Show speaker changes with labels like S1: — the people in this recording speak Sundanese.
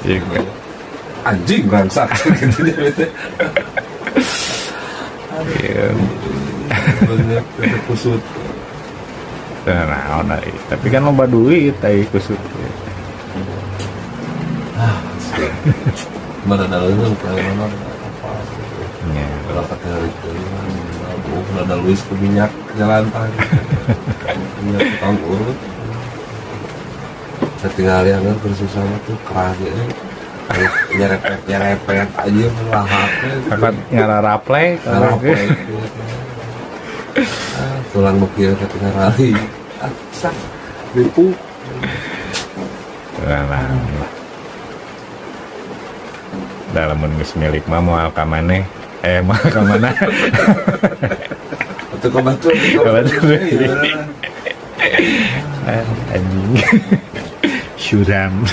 S1: Iya kan.
S2: Anjing bangsat gitu dia teh.
S1: Iya.
S2: Bener teh kusut.
S1: Nah, naon ai. Tapi kan loba duit ai kusut.
S2: Ah, mana dalamnya bukan mana apa.
S1: Nya.
S2: Kalau kata itu, udah Luis ke minyak jalan tadi, minyak tukang urut. Ketinggalan kan bersusah tuh keras ya. Nyerepet nyerepet aja melahap.
S1: Kakak ngararaplek.
S2: Ngarapek. Ah, tulang nu kieu ketinggalan. Ah, sak. Ripu.
S1: Nah, lah. Dalam mun geus milik mah moal ka maneh. Eh, moal ka mana?
S2: Atau ka batur.
S1: Ka batur. Eh, anjing. Suram.